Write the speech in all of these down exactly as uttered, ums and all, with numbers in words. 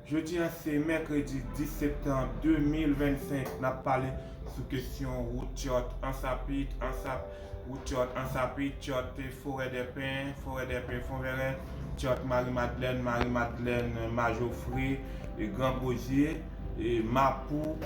Jodi a se mèkredi dis septanm de mil vennsenk, n ap pale sou kesyon wout Tyòt Ansapit, Ansap, wout Tyòt Ansapit, Tyòt Forèdèpen, Forèdèpen Fonvèrè, Tyòt Mari Madlèn, Mari Madlèn Majofre, e Gran Gwozye, e Mapou,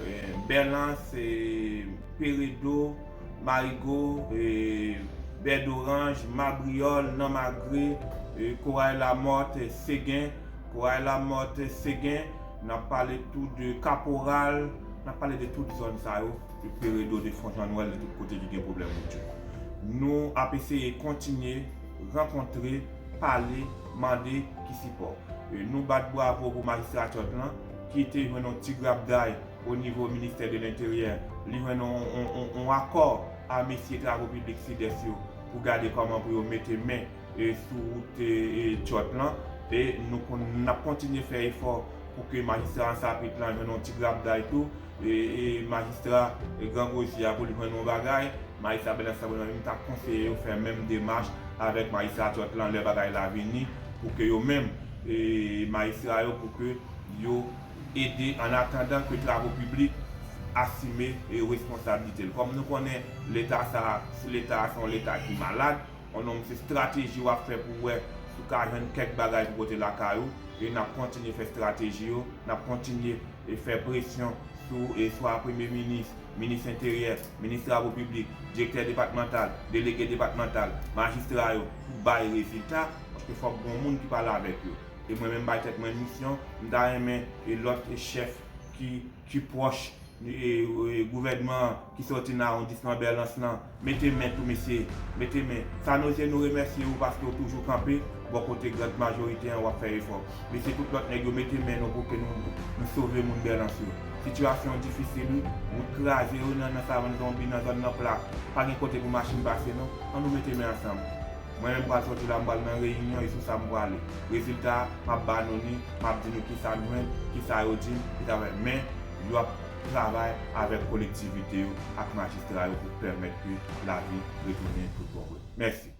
e Bèlans, e Peredo, Marigo, e Bèdoranj, Mabriyòl, Nanmagre, e Koray Lamòt, e Segen, Koray Lamòt, Segen, n ap pale tou de Kaporal, n ap pale de tout zòn sa yo, de Peredo, de Fon Jan Nwèl, de tout kote ki gen pwoblèm wout yo. Nou ap eseye kontinye rankontre, pale, mande ki sipò. E nou bat bravo pou majistra Tyòt lan, ki te jwenn yon ti grapday o nivo ministè de lenteryè. Li jwenn yon, yon, yon, yon akò a mesye travo piblik Sidès yo pou gade kòman pou yo mete men e sou wout e, e Tyòt lan. E nou konn, n ap kontinye fè efò pou ke majistra Ansapit lan jwenn yon ti grapday tou. E, e majistra e Gran Gwozye a pou li jwenn yon bagay. Majistra Bèlans lan, mwen menm, m ta konseye yo fè menm demach avèk majistra Tyòt lan lè bagay la vini, pou ke yo menm, e majistra yo, pou ke yo ede an atandan ke travo piblik asime e responsablite l. Kòm nou konnen leta sa, leta a se yon leta ki malad, yon nonm se estrateji w ap fè pou wè si w ka jwenn kèk bagay pou pote lakay ou, e n ap kontinye fè estrateji yo, n ap kontinye e fè presyon sou e swa premye minis, minis enteryè, minis travo piblik, direktè depatmantal, delege depatmantal, majistra yo pou bay rezilta, paske fòk gen yon moun ki pale avèk yo. E mwen menm bay tèt mwen misyon, m ta renmen e lòt e chèf ki, ki pwòch e, e gouvènman an ki sòti nan awondisman Bèlans lan, mete men tou mesye, mete men. Sanozye, nou remèsye ou paske w toujou kanpe bò kote grand majorite an, w ap fè efò. Mesye, tout lòt nèg yo, mete men nou pou ke nou, nou sove moun Bèlans yo. Sitiyasyon an difisil wi, wout kraze wi nan, nan Savann Zonbi, nan zòn nan plat, pa gen kote pou machin pase non. Ann nou mete men ansanm. Mwen menm m pral sòti la, m pral nan reyinyon, e sou sa m prale. Rezilta a, m ap ba nou li, m ap di nou kisa m jwenn, kisa yo di m, kisa m fè. Men, yo ap travay avèk kolektivite yo, ak majistra yo pou pèmèt ke lavi retounen tout bon vre. Mèsi.